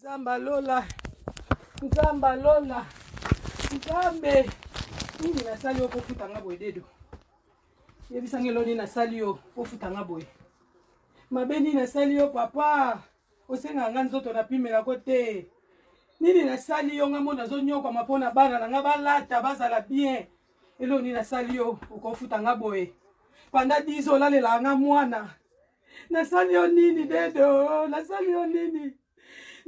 Nzambe alola, Nzambe alola, Nzambe nini nasali yo kofuta nga boye dedo? Yebisa nga eloni nasali yo kofuta nga boye. Mabe nini nasali yo papa? Osengaka nga nzoto napimelako te. Nini nasali yo nga mo nazonyokwama mpo na bana na nga balata bazala bien. Eloko nini nasali yo okofuta nga boye? Pendant 10 ans olalelaka nga mwana. Nasali yo nini dedo? Nasali yo nini?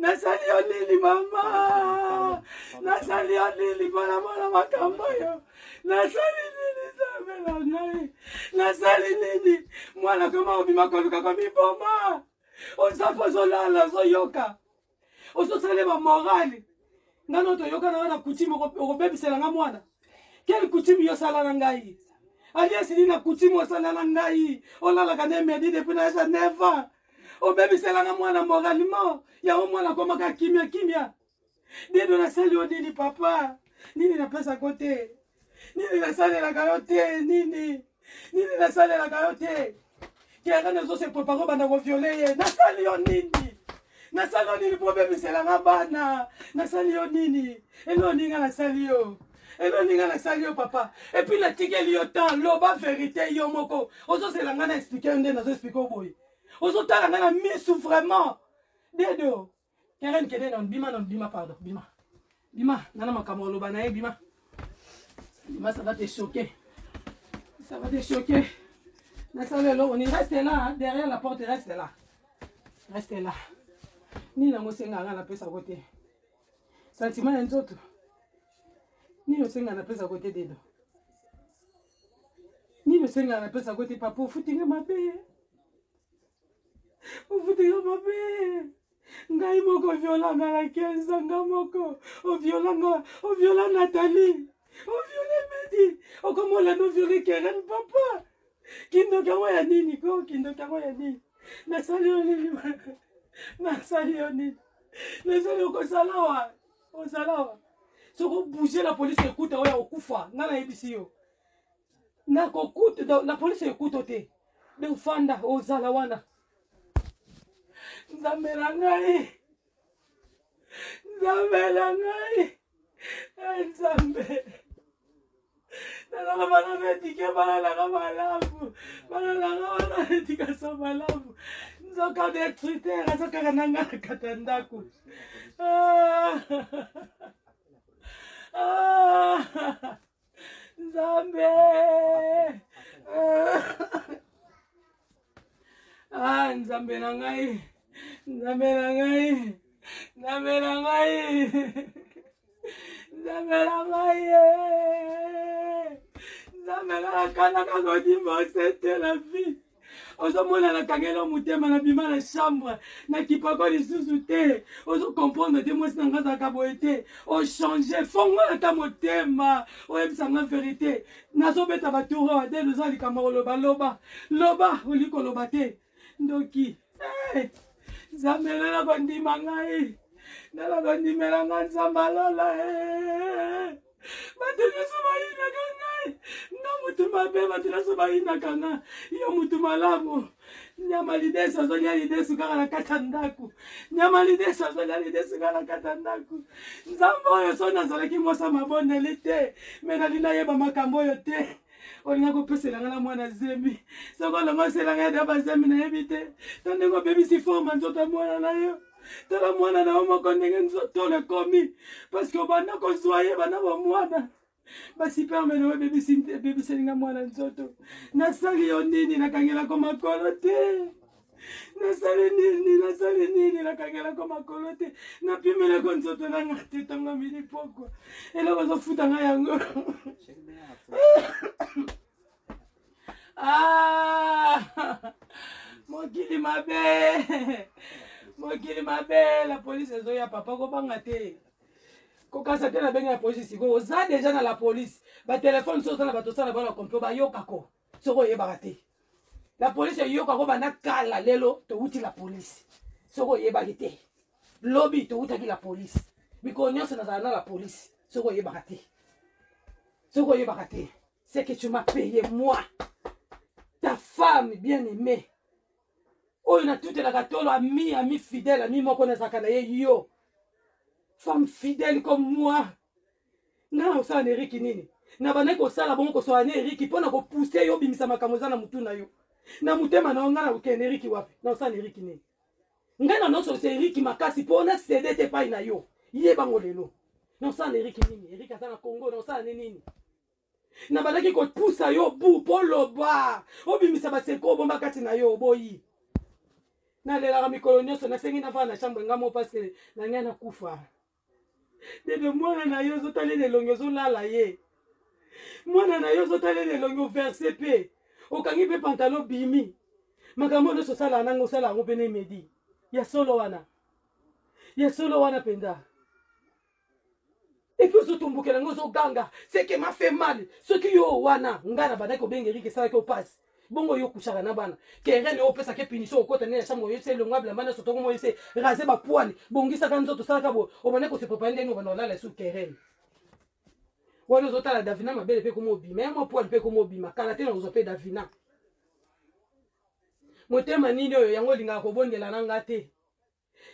Nasali yo nini mama? Nasali yo nini mpona mona makambo oyo? Nasali nini Nzambe na ngai? Nasali nini? Mwana koma obima koluka komiboma. Oza mpo ozolala ozoyoka. Ozosala ba morale. Nga no toyoka na na coutume okobebisela nga mwana. Quelle coutume yo sala na ngai? Alias nini na coutume osala na ngai? Olalaka na Medi depuis na âge 9 ans. Obebisela nga mwana moralement. Yango mwana akomaka kimia kimia. Dedo nasali yo nini papa? Nini napesako te? Nini nasalelaka yo te? Nini? Nini nasalelaka yo te? Keren ezo se prepare obanda koviole ye. Nasali yo nini? Nasali yo nini mpo obebisela nga bana? Nasali yo nini? Eloko nini nga nasali yo? Eloko nini nga nasali yo papa? Epuis natikeli yo temps, loba verite yo moko. Ozozela nga na explike yo nde nazo explike yo boye. Ozotala nga na misu vraiment. Dedo. Karen kende non bima non bima pardon bima bima nana makambo oloba na ye bima bima ça va te choquer ça va te choquer nasala eloko ni reste là derrière la porte reste là reste là nini yango osenga nga napesa ko te sentiment ya nzoto nini osenga napesa ko te dedo nini osenga napesa ko te papa ofuti nga mabe ofuti nga mabe ngai moko oviola nga na 15 nga moko oviola nga oviola nathalie oviole medi okoma olanda oviole keren papa kindoki yango ya nini ko kindoki yango ya nini nasali yo nini nasali yo nini nasali okozala wa ozala wa soki obouge la polise ekuta oyo okufa ngai nayebisi yo nakokuta la polise ekuta te donc fanda ozala wana nzambe na ngai nzambe na ngai eh, nzambe nazala bana na etike bana nanga malamu bana nanga bana na etikasa malamu nzoka destructeur aza kaka na ngai na kati ya ndako ah. Ah. Nzambe ah nzambe na ngai nzambe na ngai nzambe na ngai nzambe na ngai eh. nzambe na nakanaka kodivorce te la vie ozomona nakangeli yo motema nabima na chambre nakipako lisusu te ozokomprendre te mwasi na nga azalaka boye te ochange fongola ata motema oyebisa nga verité nazobeta batour oyo adele oza likambo koloba loba loba olingi koloba te ndoki hey! Eh, nzambe nana kondima ngai nana kondimela ngai nzambe alola hey! Eh. bato nyonso bayinaka ngai nga motu mabe bato nyonso bayinaka nga yo motu malamu nyama lidesu azolia lidesu kaka na kati ya ndako nyama lidesu azolia lidesu kaka na kati ya ndako nzambe oyo so nazalaki mwasi mabondeli te me nalingi nayeba makambo oyo te olinga kopesela nga na mwana zemi soki olonga osela ngai da bazemi nayebi te to ndenge obebisi forma nzoto ya mwana na yo tala mwana na yo moko ndenge nzotolo ekomi parceke obanda kozwa ye banda bomwana basiperme na yo ebebiseli nga mwana nzoto nasali yo nini nakangelako makolo te nasali nini nasali nini nakangelako makolo te napimelako nzoto na nga te ntongo midi pokwa eloko ozofuta nga yango Ah, mokili mabe mokili mabe la polise ezoya papa kobanga te kokasa te nabengi la polise sikoyo oza deja na la polise batelefone so oza na bato osala bana komplo bayokako soki oyebaka te la polise eyokako banda kala lelo towuti la polise soki oyebaki te lobi towutaki la polise mikolo nyonso nazala na la polise soki oyebaka te soki oyebaka te ce que tu m'as payé moi ta femme bien aimée oyo natutelaka tolo ami ami fidèle ami moko nazalaka na ye yo. Femme fidèle comme moi, nga na kosala na Eriki nini? Na bandaki kosala bongo kosala na Eriki mpo na kopousse yo obimisa makambo eza na mutu na yo na motema na yo. Nga na kokende na Eriki wapi? Na kosala na Eriki nini? Ngai na nosolisa Eriki makasi mpo na cede te epai na yo. Yebango lelo. Na kosala na Eriki nini? Eriki aza na Congo, na kosala ne nini? Na bandaki kopusa yo bu mpo loba obimisa baseko obomba kati na yo, oboyi. Nalelaka mikolo nyonso, nasengi navanda na chambre nga moko parce na ngai nakufa. Dede, mwana na yo ozotalela elongi, ozolala ye. Mwana na yo ozotalela elongi, overse mpe okangi mpe pantalon bimi. Makambo nyonso osalaka nanga, osala yango mpe na emedi ya solo wana, ya solo wana mpenza. Epuis ozotombokela ngo, ozoganga seke ma fait mal. Soki yo wana ngai na bandaki kobenga Erike, esalaki yo pasi bongo. Yo okushaka na bana kerene, oyo opesaka punition, okota nde na chambre, oyebisa elongo ya bilamba nyonso, tongo moyese rase bapoile, bongisaka nzoto, osalaka boye, obandaki kose prepare ndenge obanda kolala esu kerene wana. Ozotala Davina, mabele mpe koma obima ya mwa poile mpe koma obima. Kala te na kozwa mpe Davina. Motema nini oyo yango olingaka kobondela na nga te,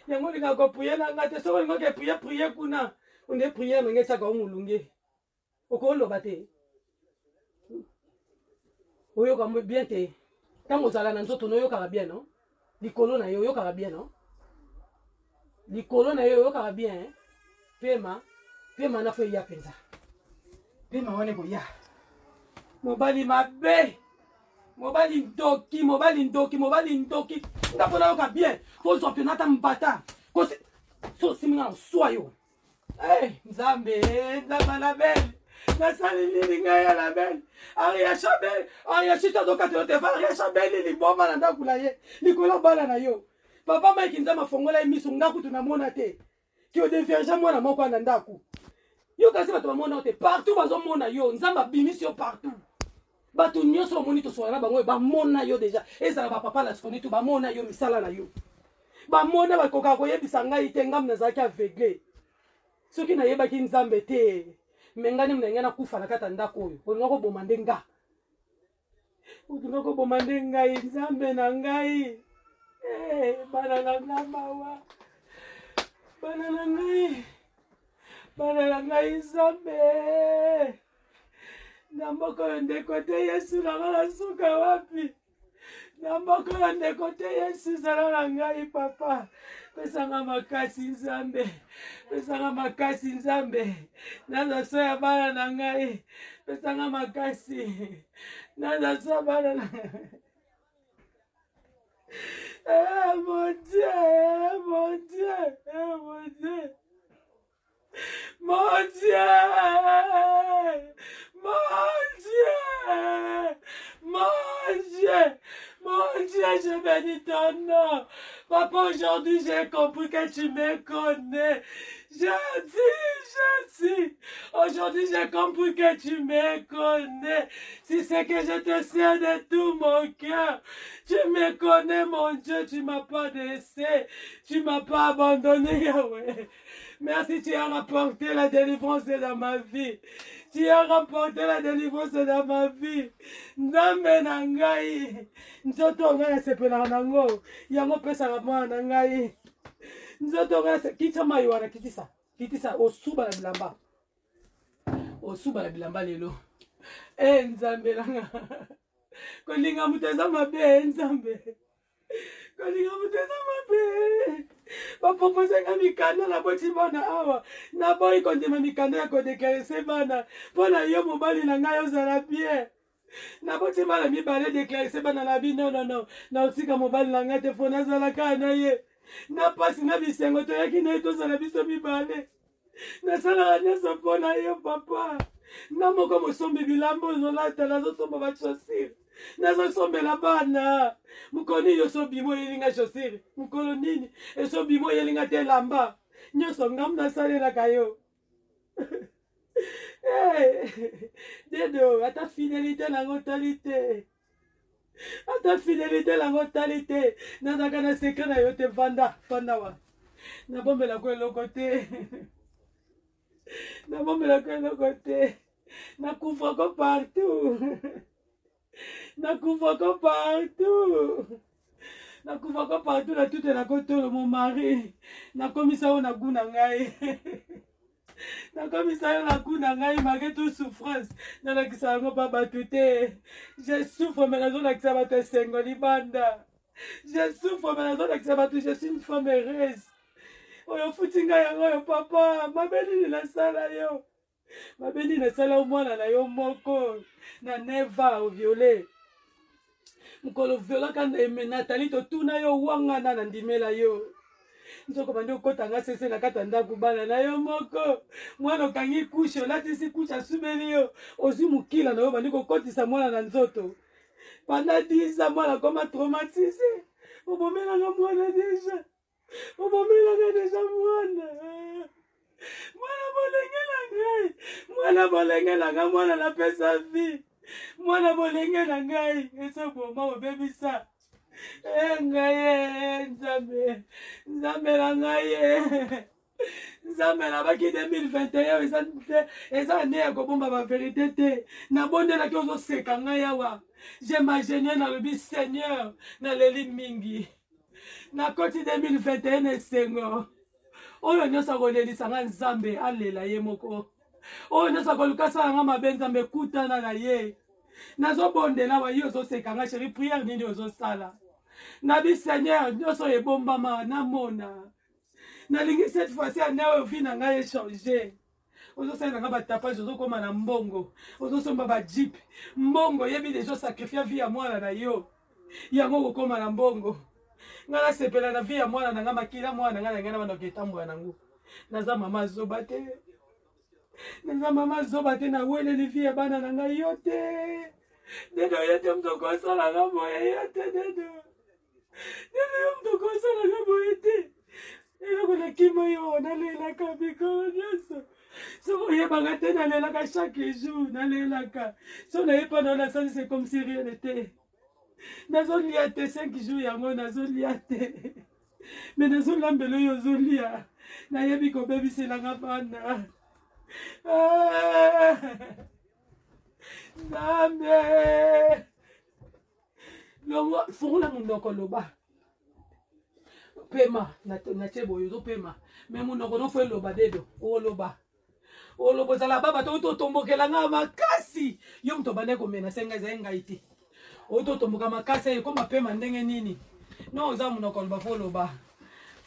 yango olingaka koprie na nga te? Soki olingi oke prie, prie kuna onde priere ndenge etiaka o molunge, okoloba te, oyoka bien te. Ntango ozala na nzoto noyokaka bien no likolo na ye, oyokaka bien no likolo na ye, oyokaka bien. Pema, pema na fo eya mpenza, pema wana ekoya. Mobali mabe, mobali ndoki, mobali ndoki, mobali ndoki. Nga mpo nayoka bien, kozwa mpena ata mbata kosi so osimbi nga na koswa yo. Hey, Nzambe, Nzambe, Anabel, nasali nini ngai? Anabel, Ariasha bel Ariashita azokata yo te. Ariasha beli liboma na ndako na ye likolo bana na yo. Papa Mike, Nzambe afongola ye miso. Nga kutu namona te ki odevierge mwana moko na ndako yo, kasi bato bamona yo te. Partout bazomona yo, Nzambe abimisi yo partout. Bato nyonso bamoni, tosola na bango, bamona yo deja. Ezala bapapa laskoni tu bamona yo, misala na yo bamona, bakokaka koyebisa ngai te. Ngambi nazalaki aveugle. Soki nayebaki Nzambe te, me ngai nde ngai nakufa na kati ya ndako oyo. Olinga koboma nde nga, olinga koboma nde ngai. Nzambe na ngai, eh, bana na nga mawa, bana na ngai, bana na ngai. Nzambe, na mboka oyo ndeko te. Yesu na nga, nasuka wapi na mboka oyo ndeko te? Yesu, zala na ngai. Papa, pesanga makasi. Nzambe, pesanga makasi. Nzambe, naza so ya bana na ngai, pesanga makasi, naza so ya bana na. Eh, mon Dieu, eh, mon Dieu, eh, mon Dieu. Mon Dieu! Mon Dieu! Mon Dieu! Mon Dieu, je bénis ton nom. Papa, aujourd'hui, j'ai compris que tu me connais. Je dis, je dis. Aujourd'hui, j'ai compris que tu me connais. Si c'est que je te sers de tout mon cœur. Tu me connais, mon Dieu. Tu m'as pas laissé. Tu m'as pas abandonné, Yahweh. Merci, tu as rapporté la délivrance dans ma vie. Tu as remporté la délivrance dans ma vie. Nzambe na ngai. Nzoto ngai nasepelaka nango. Yango opesaka mwana na ngai. Nzoto ngai kitisa mai wana, kitisa. Kitisa osuba na bilamba. Osuba na bilamba lelo. Eh Nzambe nanga. Kolinga moto eza mabe, Nzambe. Kolinga moto eza mabe. Bapropose nga mikanda, naboti bana awa, naboyi kondima mikanda ya kodeklare se bana mpo na yo. Mobali na ngai, ozala bien. Naboti bana mibale, deklare se bana na bi. Non, non, non, naotika mobali na ngai te. Fo nazala kaka na ye na mpasi na bisengo. Toyaki na ye, tozala biso mibale. Nasalaka nyonso mpo na yo, papa. Nga moko mosombi bilamba ozolata, nazosomba bachaussure, nazosombela bana. Mokolo nini osobima oyelinga chaussure? Mokolo nini esobima oyelinga te elamba? Nyonso ngamu nasalelaka yo. Hey, dedo, ata fidelité nango otali te, ata fidelité nango otali te. Nazalaka na secret na yo te. Vanda, vanda wa, nabombelako eloko te, nabombelako eloko te. Nakufako partout, nakufako partout. Nakufaka partout na tutelaka tolo mon mari. Nakomisa yo na gout na ngai. Nakomisa yo na gout na ngai malgré toute souffrance. Nalakisa yango pa bato te. Je souffre mais nazolakisa bato esengo libanda. Je souffre mais nazolakisa bato je suis une femme heureuse. Oyo ofuti ngai yango oyo papa, mabe nini nasala yo? Mabe nini nasala yo mwana na yo moko na neva oviole mokolo violaka Nathalie totuna yo wangana na ndimela yo nzoko bandi okota nga sese na kati ya ndako bana na yo moko mwana okangi kushe olatisi kushe asubeli yo ozwi mokila na yo bandi kokotisa mwana na nzoto pendant 10 ans mwana akoma traumatise obomelanga mwana deja obomelanga deja mwana mwana bolenge na ngai mwana bolenge na ngai mwana napesa vie mwana bolenge na ngai esoboma obebisa e ngai e nzambe nzambe na ngai e nzambe nabaki 2021 eza te eza ane ya kobomba baverité te nabondelaki ozoseka ngai awa je m'agenue nalobi seigneur naleli mingi nakoti 2021 na esengo oyo nyonso akolelisa nga nzambe alela ye moko oyo nyonso akoluka asala nga mabe nzambe kutana na ye nazobondela wa ye ozoseka nga sheri priere nini ozosala nabi seigneur nyonso oyo ebombama namona nalingi cette fois-ci ane oyo vi na ngai echange ozosalela nga batapage ozokoma na mbongo ozosomba bajeep mbongo oyebi deja osakrifia vie ya mwana na yo yango okokoma na mbongo ngai nasepela na vie ya mwana na ngai makila mwana na ngai na ngai na bandoki etambola nango naza mama zoba te naza mama zoba te naweleli vie ya bana na ngai yo te dedo yo te moto okosala nga boye yo te dedo dedo yo moto okosala nga boye te eloko nakima yo nalelaka mikolo nyonso soki oyebaka te nalelaka chaque jour nalelaka so nayepa nao nasali c'est comme si rien n'était nazolia te 5 jours yango nazolia te me nazolambela oyo ozolia nayebi kobebiselanga bana ah! Nzambe longo fungola monoko loba pema natie boye ozopema me monoko nofo eloba dedo oloba oloba ozala baba to ototombokela nga makasi yo moto obandaki komenase ngai ezali ngai te ototomboka makasi ekoma pema ndenge nini no oza monoko oloba fo oloba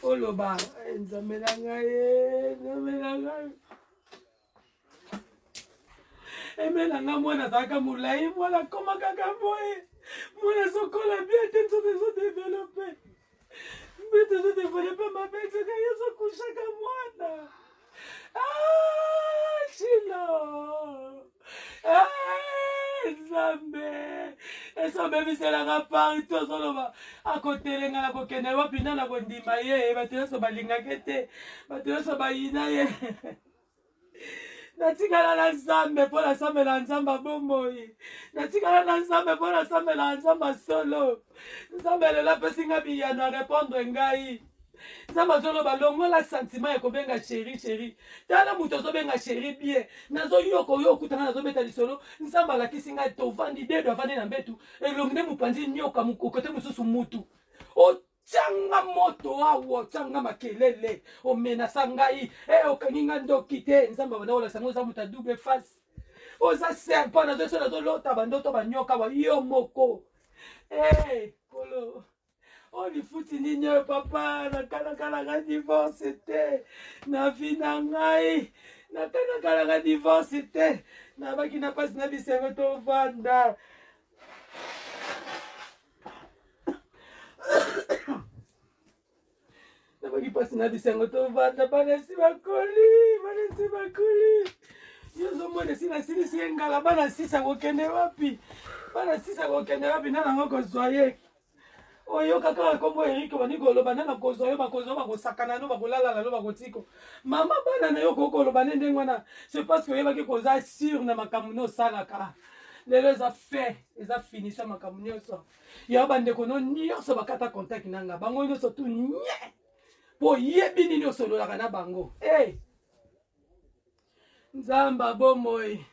oloba eh, nzambe na ngai eh, nzambe na ngai eme na nga mwana azalaka molai mwana akoma kaka boye mwana azokola bien te nzoto ezodevelope mbeto ezodevelope mabe nzoka ye ezokushaka mwana ah, chilo ah, nzambe esobebiselaka partout ozoloba akotelenga na kokende wapi nani akondima ye bato nyonso balingaki te bato nyonso bayina ye natikala na nzambe mpo nasambela nzambe abomoi natikala na nzambe mpo nasambela nzambe solo nzambe lelo apesi ngai biyano arepondre ngai nzambe azoloba longola sentiment ya kobenga sheri sheri tala moto azobenga sheri bien nazoyoka oyo okutanga nazobeta lisolo nzambe alakisi ngai tovandi dedo avandi na mbetu elongi nde mopanzi nyoka kote mosusu mutu Tyanga moto awa, otyanga makelele, omenasa ngai, e okangi ngai ndoki te. Nzambe abanda kolakisa ngai oza moto ya double face, oza serpent, nazo so nazolota bandoto banyoka wa yo moko. Eh, kolo oyo lifuti nini oyo papa nakanakalaka divorce te na vi na ngai nakanakalaka divorce te nabaki na mpasi na bisengo tovanda nabaki mpasi na bisengo tovanda bana esi bakoli bana esi bakoli yo ozomona esi nasilisi ye ngala bana sisa kokende wapi bana sisa kokende wapi nana yango kozwa ye oyoka kaka nkombo erike obandi koloba nana kozwa yo bakozwa bakosakana no bakolalala no bakotiko mama bana na yo okoki koloba nde ndenge wana c'est parce que oyebaki koza sur na makambo no osalaka lelo eza fin eza finition makambo nyonso ya bandeko no nyonso bakata contact na nga bango nyonso tu nye mpo oyebi nini osololaka na bango hey! Eh! nzambe abomoi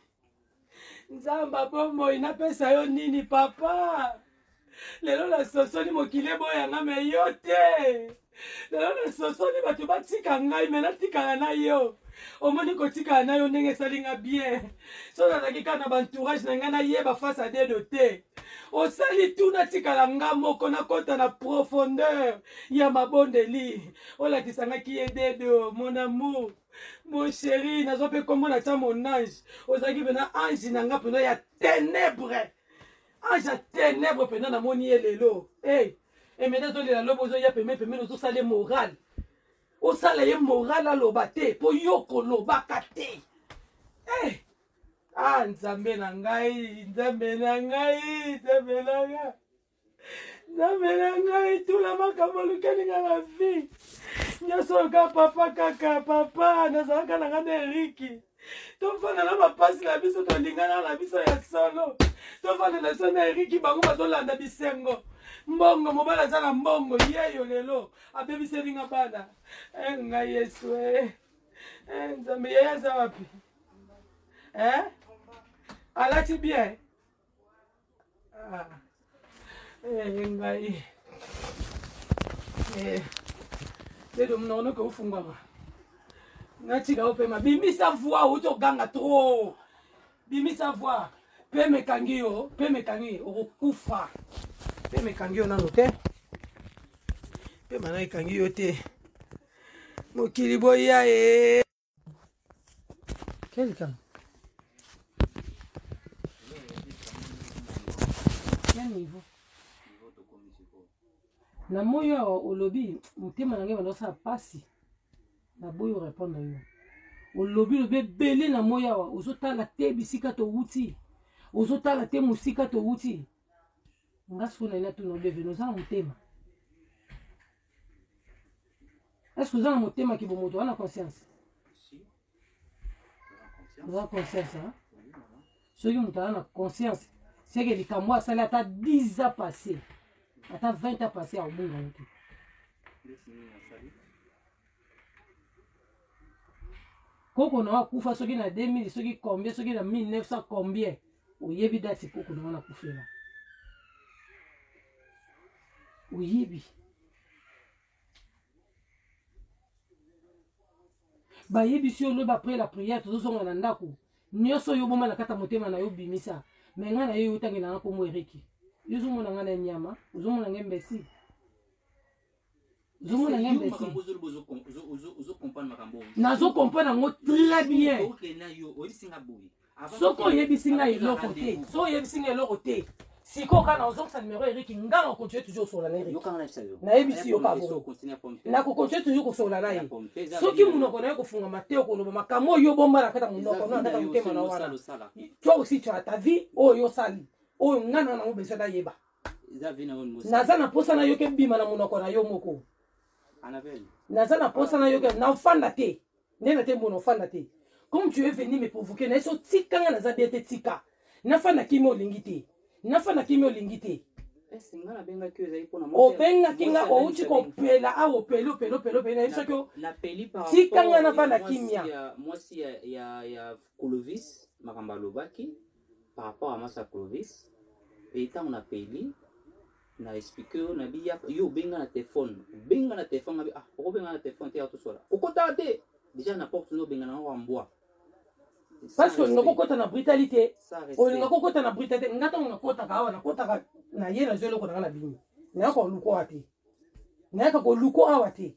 nzambe abomoi napesa yo nini papa Lelo nasosoli mokili eboya nga me yo te. Lelo nasosoli bato batika ngai me natikala na yo. Omoni kotikala na yo ndenge esali nga bien. So nazalaki kaka na ba entourage na ngai nayeba face à dedo te. Osali tu natikala nga moko, nakota na profondeur ya mabondeli. Olakisa ngaki ye dedo, mon amour, mon chéri, nazwa mpe kombo na tia mon ange. Ozalaki mpena ange na nga mpena ya ténèbre, ange ya ténèbre mpena. Namoni ye lelo. Hey, emeda azolela lobi, ozoya pembeni pembeni, ozosala ye moral, osala ye moral, aloba te mpo yo kolobaka te. Hey! Ah, Nzambe na ngai, Nzambe na ngai, Nzambe na ngai, Nzambe na ngai, tula makambo olukeli nga na vie nyonso oyo. Ka papa, kaka papa, nazalaka na nga na Eriki, tofanda na bapasi na biso, tolingana na biso ya solo, tofanda na biso na Eriki. Bango bazolanda bisengo, mbongo, mobali aza na mbongo, yeyo lelo abebiseli nga bana. Eh, ngai Yesu, eh. Eh, Nzambe, yeye aza wapi? Eh? Alati bien. Ah. Eh, ngai eh. Lelo monoko noke ofungwama, natika opema. Bimisa voix, outi oganga trop, bimisa voix. Pema ekangi yo, pema ekangi, okokufa. Pema ekangi yo nano te, pema na ekangi yo te. Mokili boya e quelqu'un. Quel niveau na moi awa? Olobi motema na ngai banda osala mpasi, naboyi orépondre yo. Olobi lobi ebele na moi awa, ozotala te bisika towuti, ozotala te mosika towuti. Nga sikoyo nayi natuna olevene, oza na motema? Est-ce oza na motema kibomoto wana, conscience? Oza na conscience, hein? Soki moto aza na conscience, seke likambo asali ata 10 ans passé, ata 20 ans passé, akobunga ngo te. Koko na akufa soki na 2000 soki combien, soki na 1900 combien, oyebi date koko na wana akufela? Oyebi? Bayebisi yo lobi après la prière tozozonga na ndako. Nyonso oyo oboma na kati ya motema na yo, bimisa. Me ngai na yo, otangela nga kombo Eriki, yo ozomona ngai na nyama, ozomona ngai imbécile, ozomona ngai imbécile. Nazocomprendre yango très bien. Soki oyebisi ngai eloko te, soki oyebisi ngai eloko te, sikoyo kaka nazongisa numéro Eriki, nga na continue toujours kosolola na Eriki. Nayebisi yo kaka bongo, nakocontinue toujours kosolola na ye. Soki monoko na ye kofungama te, okoloba makambo oyo obomba na kati ya monoko na kati ya motema na wana. Toi aussi tu as ta vie oyo osali, oyo nga na nango besoin nayeba. Naza na posa nayoka ebima na monoko na yo moko. Naza na posa nayoka, nafanda te nde na te mbona ofanda te. Comme tu es venu me provoquer, na ye so tikanga, naza bien te, tika nafanda kimi. Olingi te nafanda kimi, olingi te. Obengaki nga, outi kopela awa, opeli, opeli, opeli, opeli, nayebi soki tikanga nafanda kimia. Mwasi ya Clovis, makambo alobaki par rapport à mwasi ya Clovis, e ntango napeli na explique yo, nabi yo obenga na telefone, obenga na telefone, ngabi ah, okobenga na telefone te, ya tosola, okotaka te déjà na porte no, obenga na ngo mbwa. Parce que olinga kokota na brutalité, olinga kokota na brutalité. Nga ntango nakotaka awa, nakotaka na ye, nazwa eloko na nga na bimi, nayaka koluko awa te, nayaka koluko awa te.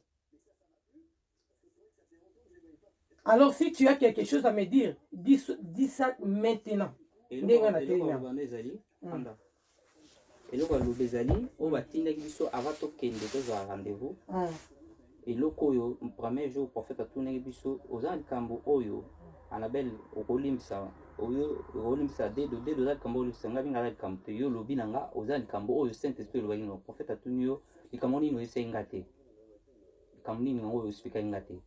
Alors si tu as quelque chose à me dire, dis, dis ça maintenant. Ndenge na telemi ezali, eloko aloba ezali oyo batindaki biso avant tokende tozwa rendez-vous. Eloko oyo, premier jour prophète atunaki biso: oza na likambo oyo Annabelle okolimbisa, oyo okolimbisa Dedo? Dedo, oza likambo olimbisa nga? Binga aza likambo te. Yo olobi na nga oza likambo oyo Saint Esprit elobaki nga. Prophète atuni yo: likambo nini oyebisaki nga te? Likambo nini yango oyo oexpliquaki nga te?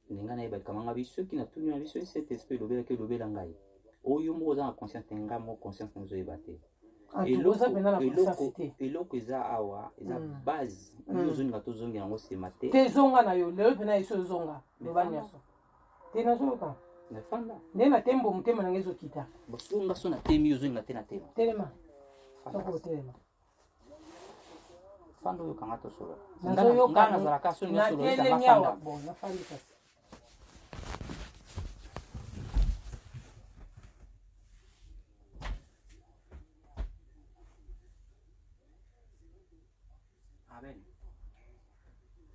Ndenge nayeba likambo nga bi, soki natuni na biso, Saint Esprit elobelaki, elobela ngai oyo moko oza na conscience te, nga moko conscience nazoyeba te. Eloko eza awa eza base yo ozolinga tozongela yango nsima te. Te, ezonga na yo lelo mpena eso ozonga, loba nyonso te, nazoyoka. Nafanda. Nde na tembo motema nanga ezokita. Bosonga so natemi, yo ozolinga te na tema. Telema. Tokotelema. Fanda oyoka nga tosolola. Nazoyoka. Nga nazalaka soni nyonso Natelemi oloyisa awa. fanda. Bon, nafandi kasi. Amen.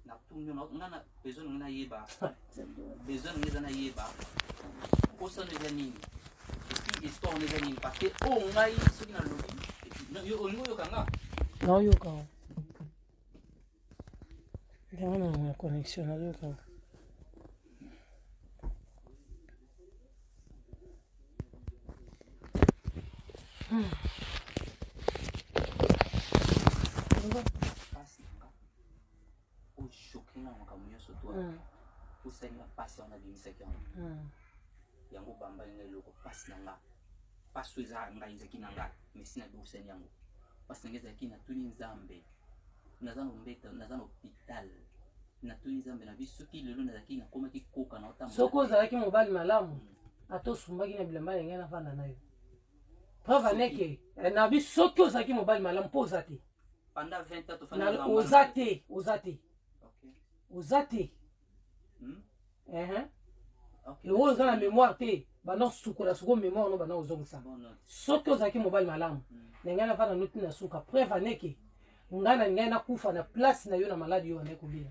Natuni yo, nga na besoin na nga nayeba. Besoin na nga eza nayeba. Posa na eza nini? Et puis histoire na eza nini? Parce que oyo ngai soki nalobi, yo olingi oyoka nga? Naoyoka. Yango na connexion nayoka. Pasi na nga ochoke nga na makambo nyonso to osali nga pasi wana abimisaki yango yango bambali nga eloko pasi na nga pasi oyo eza ngai ezalaki na nga mais si nabosani yango pasi na nga ezalaki natuni Nzambe naza na mbeta naza na hôpital natuni Nzambe na biso soki lelo nazalaki nakomaki koka na otambola Soki ozalaki mobali malamu, ata osumbaki na bilamba na ngai navanda na yo. Preuve aneke na bi soki ozalaki mobali malamu mpo oza te. Pendant 20 ans tofandi na Oza te, oza te. Oza te. Lokola oza na mémoire te, banda osukola suko mémoire no banda ozongisa. Soki ozalaki mobali malamu, na ngai navanda no tina suka. Preuve aneke ngai na ngai nakufa na place na yo na maladi yo bandaki kobela.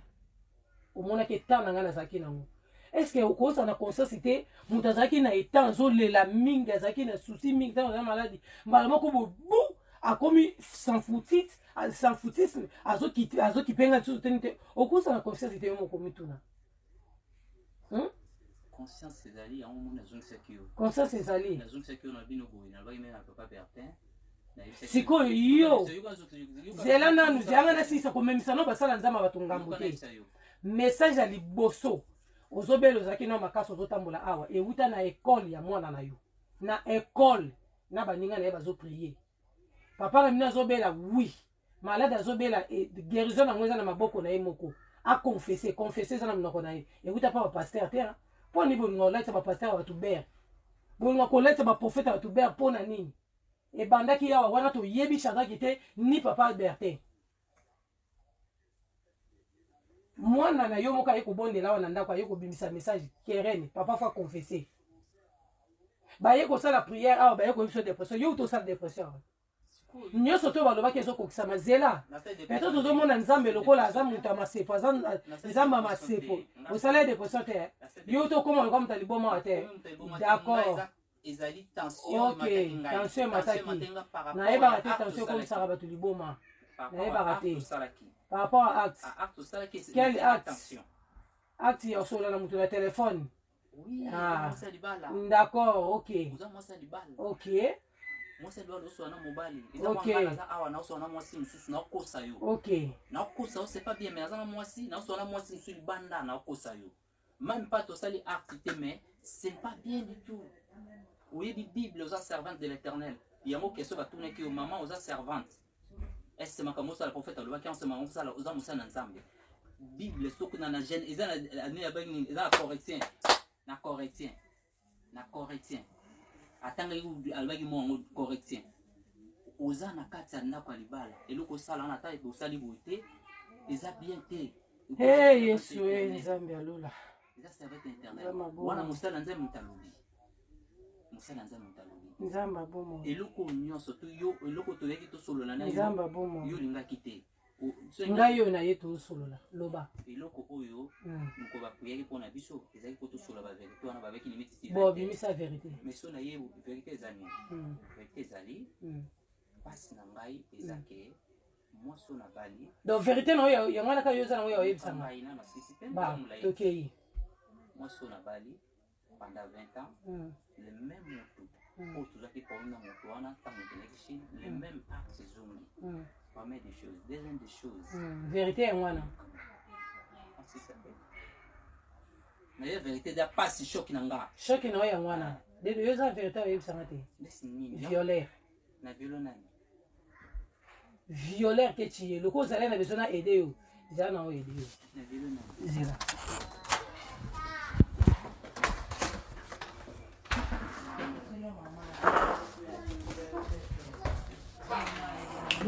Omonaki etat na ngai nazalaki nango. Est ce que okozala na conscience te moto azalaki na etat azolela mingi, azalaki na souci mingi ntango azali maladi, mbala moko bobu akomi sans foutisme, azokipenga lisusu te te. Okozala na conscience te yo moko mituna. Conscience ezali yango moni nazongisaki yo. Conscience ezali. Nazongisaki yo na bino boye, nalobaki me na papa Bertin. Sikoyo yo zela nanu, zelanga nasilisa komemisa no basala Nzambe bato ngambo te. Message ya liboso ozobela, ozalaki nao makasi, ozotambola awa, ewuta na ekole ya mwana na yo, na ekole na baninga na ye bazoprie. Papa na bino azobela, oui, malade azobela, guérison yango eza na maboko na ye moko. Aconfesse, confesse eza na monoko na ye, ewuta mpa bapaster te. Mpo nini bolinga kolatisa bapaster ya bato bere, bolinga kolatisa baprofete ya bato bere? Mpo na nini ebandaki awa wana? Toyebi Shadraki te ni papa Albert. Mwana na yo moko aye kobondela awa na ndako, aye kobimisa message kerene papa faut confesser. Baye kosala prière awa, baye koyebi biso dépression. Yo tosala dépression awa nyonso to balobaki ezokokisama. Zela, peut-être ozomona Nzambe lokola aza moto ya masepo, aza Nzambe ya masepo. Osala ye dépression te, yo tokóma lokola moto ya liboma wa te. D'accord. Ezali tension. Ok, tension emataki. Nayebaka te tension ekomisaka bato liboma, nayebaka te. Par rapport à acte? Quel acte? Acte ya kosolola na moto na telefone? Ah, d'accord, ok. Ok. Mwasi ya libala osola na mobali eza mwa naza awa naosola na mwasi mosusu, naokosa yo. Ok. Naokosa yo, c'est pas bien, mais naza na mwasi, naosola na mwasi mosusu libanda, naokosa yo. Même pas tosali acte te, mais c'est pas bien du tout. Oyebi Bible, oza servante de l'Éternel. Yango question batunaki yo: mama, oza servante, est-ce makambo osala, prophète alobaki yango, makambo osala, oza mosala na Nzambe? Bible soki na gene eza na ya bangi nini, eza na Corintien, na Corintien, na Corintien atangaki, alobaki mo yango Corintien. Oza na kati ya ndako ya libala, eloko osala wana, ata osali boye te, eza bien te. Hey, Yesu e Nzambe alola. Eza servante éternel wana, mosala na Nzambe, moto alobi, mosala ya Nzambe, moto alobi. Nzambe abomo. Eloko nyonso to yo, eloko toyaki tosolola na yo. Nzambe abomo. Yo olingaki te. Ngai oyo na ye tosolola, loba. Eloko oyo moko bapriaki mpona biso ezalaki po tosolola bavérité wana, babeki limite. Bo bimisa vérité. Mais so na ye vérité eza nini? Vérité ezali mpasi na ngai eza ke mwasi oyo nabali. Donc vérité na oyo yango wana kaka yo oza nango ya oyebisanga? Ngai nano asisi mpe. Ba tokei. Mwasi oyo nabali pendant 20 ans, le même motu oyo tozwaki problème na moto wana ntango tozalaki Chine, le même acte ezongi. Première des choses, deuxième des choses. Vérité yango wana. Na ye vérité eza pasi, choc na nga. Choc na oyo yango wana dedo, yo eza vérité oyebisanga te. Nesi nini? Violeur. Na violo nani? Violeur ke tie loko ozali na besoin na aide yo, zela na oyo aide yo. Na violo nani? Zela.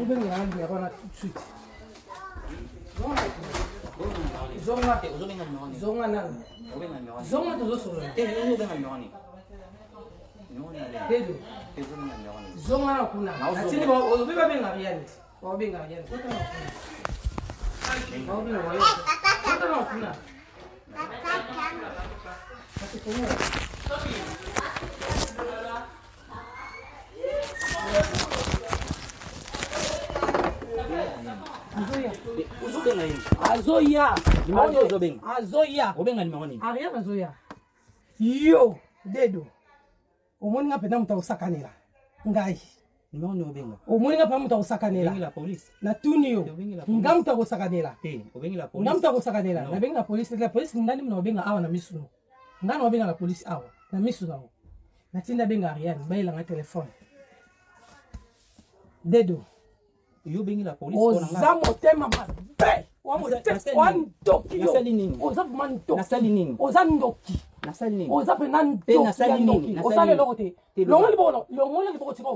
Bobengela nga numéro wana tout de suite. Zonga. Zonga nanu. Zonga tozosolola. Pedro. Zonga na kuna. Natindi olobi babenga Ariane. Babenga Ariane. Kota na kuna. Babenga Ariane. Kota na kuna. Azoya. Azoya. Obenga numéro nini? Ariane azoya. Yo, Dedo. Omoni nga mpenza moto akosakanela ngai. Numéro nini obenga? Omoni nga mpenza moto akosakanela. Obengi la police. Natuni yo. Obengi la police. Nga moto akosakanela. Te, obengi la police. Nga moto akosakanela. Non. Nabengi la police. La police nga nde moto akobenga awa na misu no. Nga na obenga la police awa na misu nango. Natindi abenga Ariane, bayela nga telefone. Dedo. Yo obengi la police mpo na nga. Oza motema mabe. Wa motema wa ndoki yo. Nasali nini? Oza vraiment ndoki. Nasali nini? Oza ndoki. Nasali nini? Oza mpenza Te, ndoki ya nasali nini? ndoki. Nasali Osala nini? eloko te. Te, loba. Longola liboko, longola liboko tika.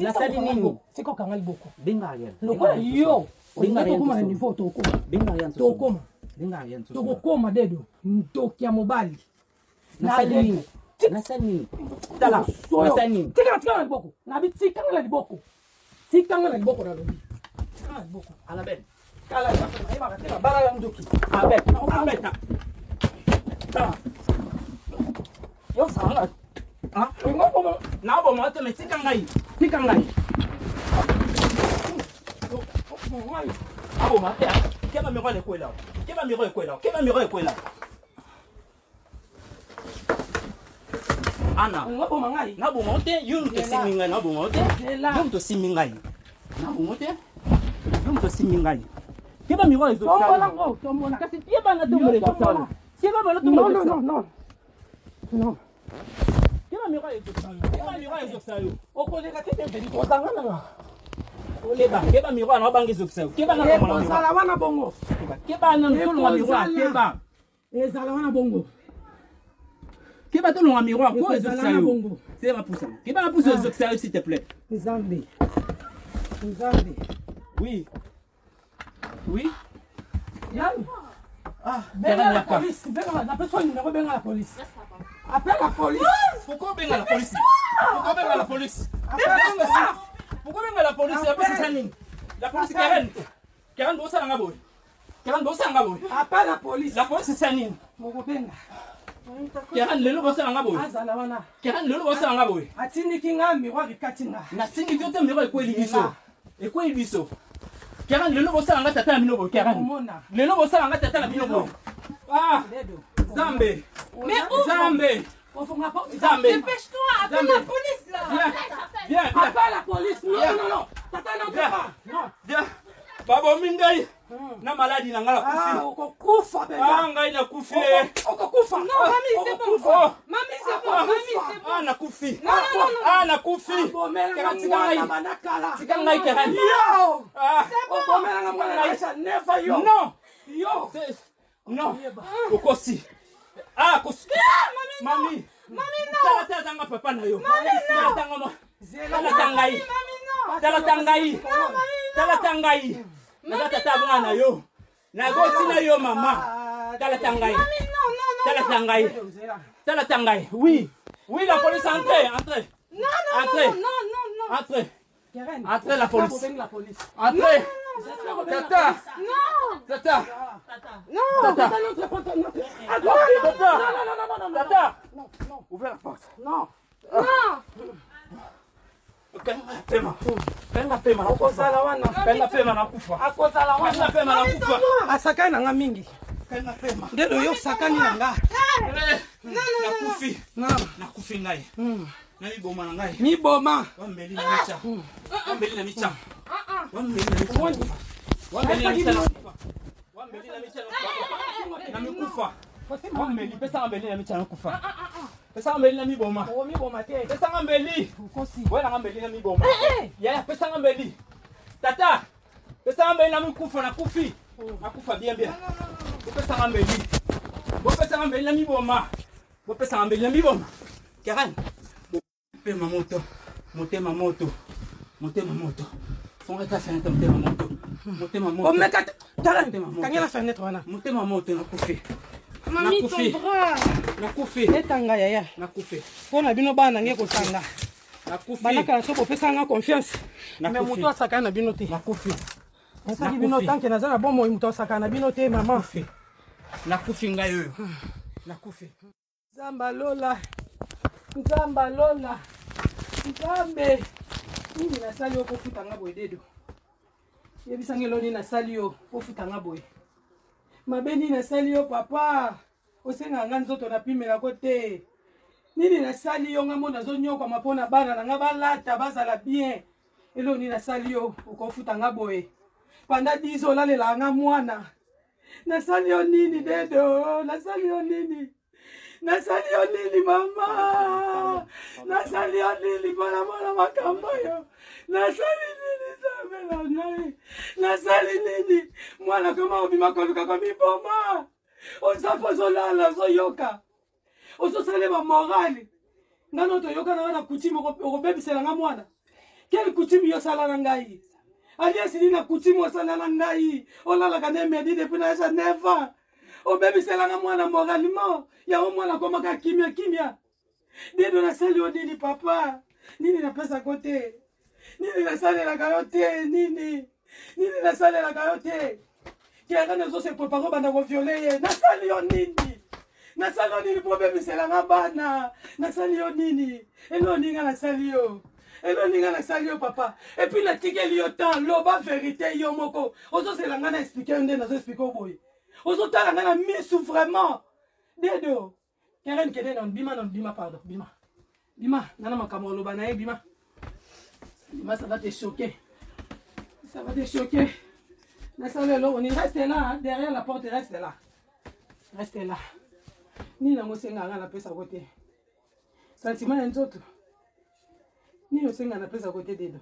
Nasali nini? Tika okanga liboko. Benga Ariane. Lokola yo, Benga olingi Ariane tokóma na tosolo. niveau tokóma. Benga Ariane tosolo. Tokóma. Benga Ariane tosolo. Tokokóma Dedo, ndoki ya mobali. Nasali nini? Nasali nini? Tala, nasali nini? Tikanga, tikanga na liboko. Nabi tikanga na liboko. Tikanga na liboko nalobi. Tikanga na liboko. Annabelle. Kala nayebaka te babala na ndoki. Abel, Abel. Tala. Yo sanga. Ah, na boma te mais tika ngai. Tika ngai. Aboma te. Keba miroir ekwela. Keba miroir ekwela. Keba miroir ekwela. Ana. Ngoboma ngai. Na boma te, yo moto osimbi ngai, na boma te. Zela. Yo moto osimbi ngai. Na boma te. Yo moto osimbi ngai. Keba miroir ezosala. Tombola ngo, tombola. Kasi tieba na tombola Yo tombola. ezosala. Tieba na tombola Non, non, ezosala. non, non. Non. Keba miroir ezosala. Keba miroir ezosala yo. Okoleka te bienvenu, tozanga nanga. Keba, keba miroir na obanga ezokisa yo. Keba na tombola miroir. Ekozala wana bongo. Keba na tolonga miroir, Ekozala. keba. Ezala wana bongo. Keba tolonga miroir, ko Ekozala ezokisa na yo. bongo. C'est ma pousse. Keba na pousse ezokisa yo s'il te plaît. Nzambe. Nzambe. Oui. Oui. Yann. Ah, Benga la police. Benga, napesa yo numéro, benga la police. Appelle la police. Pourquoi benga la police? Pourquoi benga la police? Appelle la police. Pourquoi benga la police? La police eza nini? La police Karen. Karen bosala nga boye. Karen bosala nga boye. Appelle la police. La police eza nini? Mokobenga. Karen lelo bosala nga boye. Azala wana. Karen lelo bosala nga boye. Atindiki nga miroir ekati nga. Natindiki yo te miroir ekweli biso. Ekweli biso. Karen lelo bosala nga tata na bino boye Karen. Omona. Lelo bosala nga tata na bino boye. Ah, Dedo. Nzambe. Mais ouvre. Nzambe. Ofunga po. Nzambe. Dépêche-toi, appelle la Nzambe. police là. Viens. Viens, viens. Appelle la police. Non, Viens. non, non. Tata n'entre Viens. pas. Non. Viens. Babomi ngai. Na maladi na nga Ah, nakufi. okokufa Ah, mpenza. ngai nakufi. eh. Okokufa. Non, mamie, c'est bon. Oh. Mamie, c'est bon. Ah, Mamie, c'est bon. Ah, nakufi. Non, non, non, non. Ah, nakufi. Obomelanga Karen, tika mwana ngai. banda kala. Tika ngai, Karen. Yo. Ah. Obomelanga mwana na Aisha never yo. Non. Yo. C'est- Non. Okosi. Ah, kosi. Mami. Mami, non. Tala tala tanga papa na yo. Mami, non. Tala tanga mo. Zela. Tala tanga ngai. Mamie, non. Tala tanga ngai. Tala tanga ngai. Naza tata mwana na yo. Nagoti na yo mama. Tala tanga ngai. Mamie, non, non, non. Tala tanga ngai. Dedo, zela. Tala tanga ngai. Oui. Oui, la police entrez, entrez. Non, non, Entrez. non, non, non, non. Entrez. Karen. Entrez la police. Obengi la police. Entrez. J'espère obengi la Tata. police. Non, Tata. non. Tata. Tata, n'entre pas, n'entre. Ah, Tata. Non, non, non, non, non, non. Tata. Non, non, Ouvrez la porte. non. Non. Kanga pema. Kanga pema nakufa. Okozala wana. Kanga pema nakufa. Akozala Kanga wana. pema nakufa. Asakani na nga mingi. Kanga pema. Ndedo yo osakani na nga. Eh, Nakufi. Non. Nakufi ngai. Namiboma na ngai. Miboma. Wambeli na micha. Wambeli na micha. Wambeli na micha. Omoni. Wambeli na micha nakufa. Wambeli na micha nakufa. Namikufa. Wambeli pesa mbeli na micha nakufa. Pesa mbeli na miboma. Omiboma te. Pesa mbeli. Okosi. Wela mbeli na miboma. Yaya pesa mbeli. Tata. Pesa mbeli na mikufa nakufi. Nakufa bien bien. Bopesanga mbeli. Bopesanga mbeli na miboma. Bopesanga mbeli na miboma. Karen. Pema moto. Motema moto. Motema moto. Fonga fenêtre, motema moto. Motema moto. Omeka te. Tala, Motema moto. kangela fenêtre wana. Motema moto, nakufi. Mamie, ton Nakufi. bras. Nakufi. Etanga yaya. Nakufi. Mpo na bino bana nge kotanga. Nakufi. Bandaka na so bopesaka nga confiance. Mais Nakufi. moto asakana na bino te. Nakufi. Nasaki bino tanke naza na bomoi, moto asakana na bino te, mama. Nakufi. Nakufi ngai oyo. Nakufi. Nzambe alola, Nzambe alola, Nzambe, nini nasali yo kofuta nga boye? Dedo, yebisanga elo nini nasali yo kofuta nga boye? Mabe nini nasali yo, papa? Osengaka nga nzoto, napimelako te. Nini nasali yo? Nga mo nazonyokwama mpo na bana na nga balata, bazala bien. Elo nini nasali yo okofuta nga boye? Panda 10 olalelaka nga mwana. Nasali yo nini, Dedo? Nasali yo nini? Nasali yo nini, mama? Nasali yo nini mpona mona makambo oyo? Nasali nini, Nzambe na ngai? Nasali nini? Mwana koma obima koluka komiboma. Oza mpo ozolala, ozoyoka, ozosalema morale. Nga no toyoka nanga na coutume, okobebisela nga mwana. Quelle coutume yo osala na ngai? Aliasi nini na coutume osala na ngai? Olalaka ne medi depuis na âge 9 ans, obebiselanga mwana moralement. Yango mwana akomaka kimia kimia. Dedo, nasali yo nini, papa? Nini napesako te? Nini nasalelaka yo te? Nini, nini nasalelaka yo te? Kere nazose prépare obanda kovioler ye. Nasali yo nini? Nasali yo nini mpo obebiselanga bana? Nasali yo nini? Elo ninga nasali yo? Elo ninga nasali yo, papa? Et puis natikeli yo temps, loba vérité yo moko. Ozozela nga na expliquer yo nde nazo expliquer yo boye, ozotala nga na misu. Vraiment, Dedo, Keren, kende na bima, na bima, pardon, bima, bima. Nana makambo oloba na ye. Bima, bima, ça va te choquer, ça va te choquer. Nasala eloko nini? Reste là, derrière la porte, reste là, reste là. Nini yango osengaka nga napesako te? Sentiment ya nzoto nini osengaka napesako te, Dedo?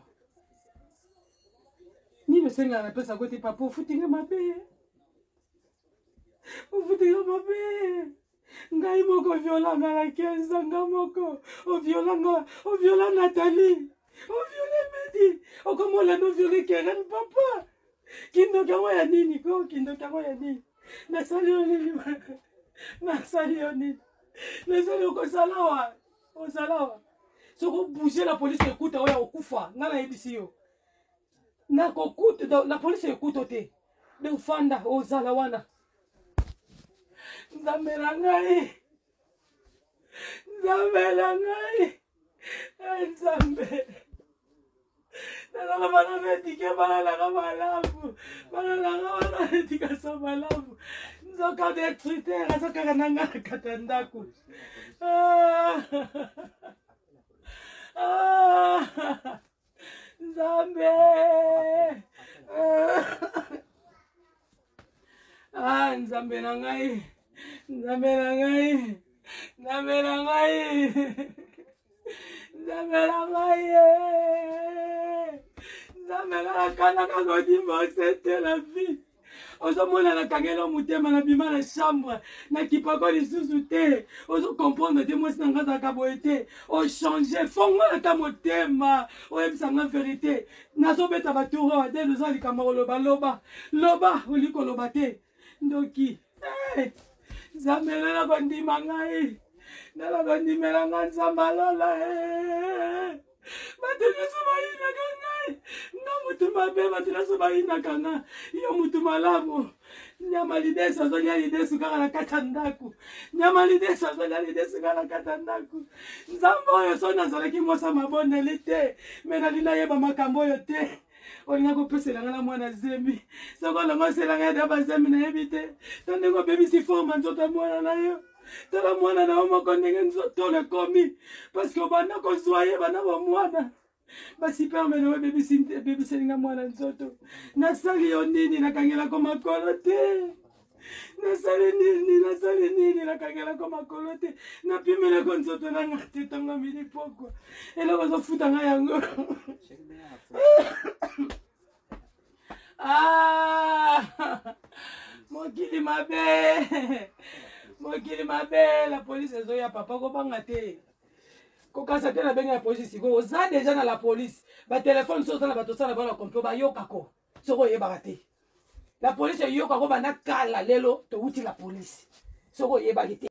Nini osengaka napesako te, papa? Ofutinga mabe, ofutinga mabe. Ngai moko oviolanga na 15, nga moko oviolanga, oviola Nathalie, oviole Medi, okomolanda oviole Keren. Papa, kindoki yango ya nini ko? Kindoki yango ya nini? Nasali yo nini? Nasali yo nini? Nasali okosala wa ozala wa. Soki obouge, la polise ekuta oyo okufa. Nga nayebisi yo, nakokuta, la polise ekuta te. De ofanda, ozala wana. Nzambe na ngai, Nzambe na ngai, Nzambe, nazala bana na éduquer bana nanga malamu, bana nanga bana na éducation malamu. Nzoka destructeur aza kaka na nga na kati ya ndako. Ah. Ah. Nzambe, ah, Nzambe na ngai, Nzambe na ngai, Nzambe na ngai, Nzambe na ngai, Nzambe nga nakanaka kodivorce te. La vie ozomona, nakangeli yo motema, nabima na chambre, nakipako lisusu te. Ozocomprendre te, mwasi na nga azalaka boye te. Ochange, fongola ata motema, oyebisa nga vérité. Nazobeta batour awa. De oza likambo koloba, loba, loba. Oli koloba te, ndoki. Nzambe, nana kondima ngai, nana kondimela nga. Nzambe alola, bato nyonso bayinaka ngai, nga mutu mabe. Bato nyonso bayinaka nga, yo mutu malamu. Nyama lidesu azolia lidesu kaka na kati ya ndako. Nyama lidesu azolia lidesu kaka na kati ya ndako. Nzambe oyo, so nazalaki mwasa mabondeli te, me nalingi nayeba makambo oyo te. Olinga kopesela nga na mwana zemi. Soki olongo oselanga eda bazemi, nayebi te. To ndenge obebisi forme nzoto ya mwana na yo. Tala mwana na yo moko ndenge nzotolo ekomi, parce que obanda kozwa ye banda bomwana. Basperme na yo ebebiseli nga mwana nzoto. Nasali yo nini? Nakangelako makolo te. Nasali nini? Nasali nini? Nakangelako makolo te, napimelako nzoto na nga te. Ntongo, midi, pokwa, eloko ozofuta nga yango. Ah, mokili mabe, mokili mabe. La police ezoya, papa, kobanga te. Kokanisa te nabengi na polisi sikoyo, oza deja na la police. Batelefone soki oza na bato osala bango na complot, bayokako soki oyebaka te. La police eyokako banda kala, lelo towuti la police soki oyebaki te.